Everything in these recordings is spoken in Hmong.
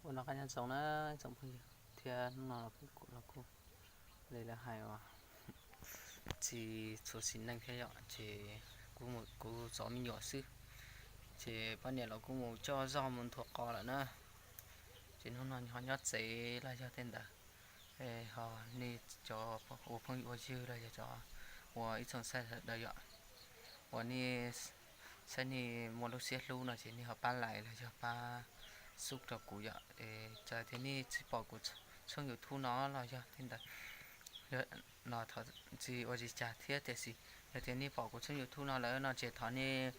Ua noj qab nyob zoo na tsoom phooj ywg, thiab hnub no los kuj li lawv hais uas tsis tshua sim neej thiab yom, ces kuv, kuv txov me nyuam xwb, ces poj niam los kuj mus coj zog mus nthua qos lawm na. Ces hnub no ho nyob tsev los yog tej ntawd, ho nej cov ua phooj ywg ua ywg los yog cov ua ib tsoom saib sawv daws yom, uas nej saib nej muaj lub siab hlub no ces nej ho pab like los yog pab sub rau kuv yom. Ces tias nej tsis pom kuv tshooj YouTube no los yog tej ntawd no, thov tsis ua li cas thiab, tiam sis yog tias nej pom kuv tshooj YouTube no lawm no ces thov nej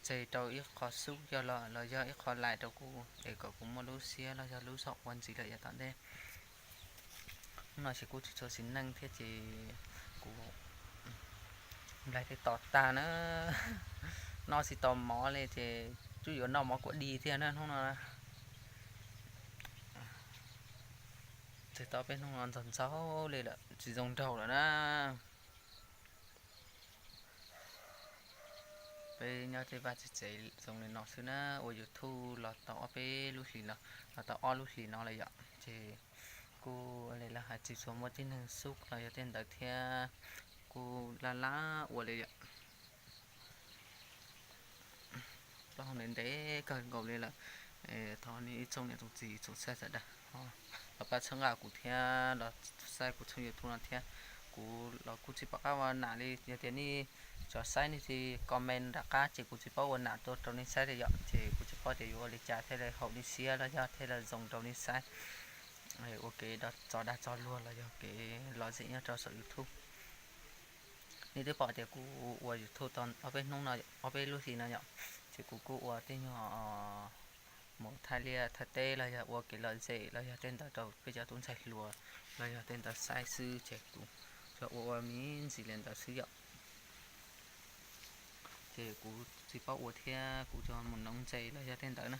tseg rau ib qho sub yog los yog ib qho like rau kuv es kom kuv muaj lub siab los yog lub zog ua ntxiv lawm yav tom ntej. Hnub no ces kuj tsis tshua sim neej thiab ces kuv nplaig tej tos tag na, noj tsis tau mov li ces kuj yuav noj mov kuam di thiab na hnub no. Txog tau peb hnub no ntxog ntxaug li lawm tsis zoo nraug lawm na. Peb nyob tej vaj tsev tsev zoo li no xwb na, ua YouTube los tau ob peb lub hlis no, los tau ob lub hlis no lawm yom, ces kuj li lawv hais tsis tshua muaj tib neeg sub los yog tej ntawd thiab, kuj laj laj ua li yom. Plaub hau ntev ntev kawg nkaus li lawm. Thov nej ib tsoom niam tsoom txiv tsoom saib sawv daws los pab txhawb nqa kuv thiab los saib kuv tshooj YouTube no thiab. Kuv los kuj tsis pom qab ua nam li, yog tias nej cov saib nej tsis comment nram qab ces kuv tsis paub ua nam tuaj rau nej saib li yom, ces kuv tsis paub tias yuav ua li cas thiaj li haum nej siab los yog thiaj li zoo rau nej saib. Ua kev tso dag tso luag los yog kev lom zem nyob rau saum YouTube. Nej twb pom tias kuv ua YouTube tau ob peb hnub no, ob peb lub hlis no yom, ces kuv kuj ua tej nyuag mus thaij liaj thaij teb los yog ua kev lom zem los yog tej ntawd rau peb cov tub ntxhais hluas los yog tej ntawd saib xwb, ces kuv tsuas ua ua me ntsis li ntawd xwb yom. Ces kuv tsis paub ua thiab kuv tsuas mus noov ntses los yog tej ntawd na.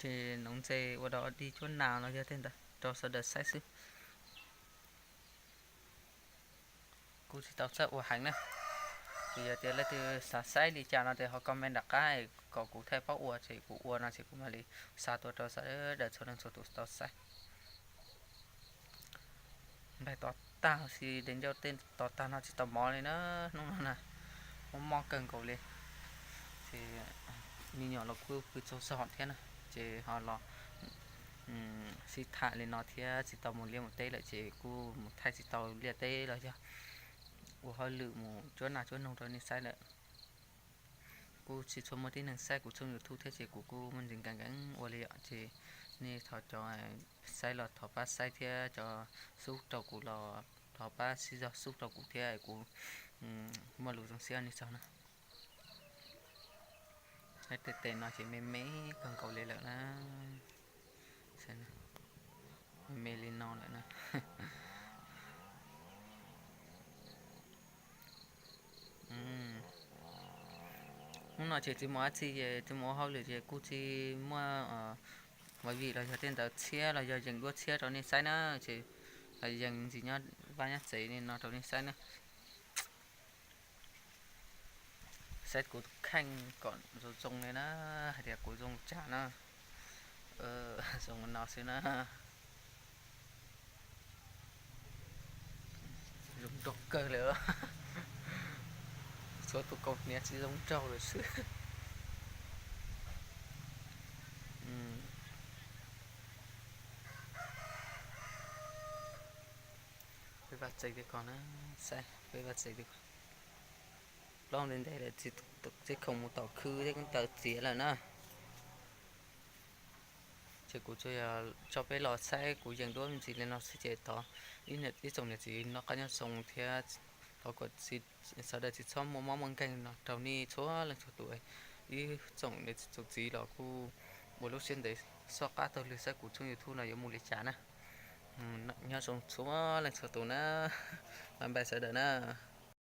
Ces noov ntses ua dog dig cuab nas los yog tej ntawd rau sawv daws saib xwb. Kuv tsis tau txawj ua heev na, ces yog tias leej twg xav saib li cas no ces ho comment nram qab kom kuv thiaj paub ua, ces kuv ua no ces kuv mam li xa tuaj rau sawv daws txhua leej txhua tus tau saib. Nplaig tos tag, huv si de ncauj tej tos tag no tsis tau mov li na, hnub no na, mob mob kawg nkaus li. Ces me nyuam los kuj pw tsaug zog thiab na, ces ho los sib tham li no thiab tsis tau mus liaj mus teb lawm ces kuj mus thaij tsis tau liaj teb los yog ua hauj lwm mus cuab nas cuab noog rau nej saib lawm. Kuj tsis tshua muaj tib neeg saib kuv tshooj YouTube thiab ces kuv kuj muaj ntsis nkees nkees ua li yom, ces nej thov cov saib los thov pab saib thiab cov sub rau kuv los thov pab sib zog sub rau kuv thiab kuv muaj lus zoo siab nej tsaug na. Saib tej tes no ces me me kawg nkaus li lawm na. Me me li no lawm na. Hnub no ces tsis mus dab tsi ces tsis mus ua hauj lwm ces kuj tsis muaj movie vim los yog tej ntawd tshiab los yog yees duab tshiab rau nej saib na, ces los yees ntsis nyob vaj nyob tsev li no rau nej saib na. Saib kuv tus kheej kom zoo zoo li na, hais tias kuv zoo cas na. Zoo no xwb na. Zoo nraug kawg li. Txhua tus kaus hniav tsis zoo nraug lawm xwb. Peb vaj tsev tim ko na, saib peb vaj tsev tim ko. Plaub ntev ntev lawm tsis khoom mus tom khw thiab taws txiav lawm na. Ces kuv tsuas yog tso peb los saib kuv yees duab me ntsis li no xwb ces thov ib tsoom niam txiv noj qab nyob zoo thiab thov kom sawv daws tsis txhob muaj mob muaj nkeeg no rau nej txhua leej txhua tus. Ib tsoom niam tsoom txiv los kuj ua lub siab ntev soj qab taug lw saib kuv tshooj YouTube no yuav mus li cas na. Nyob zoo txhua leej txhua tus na, bye bye sawv daws na.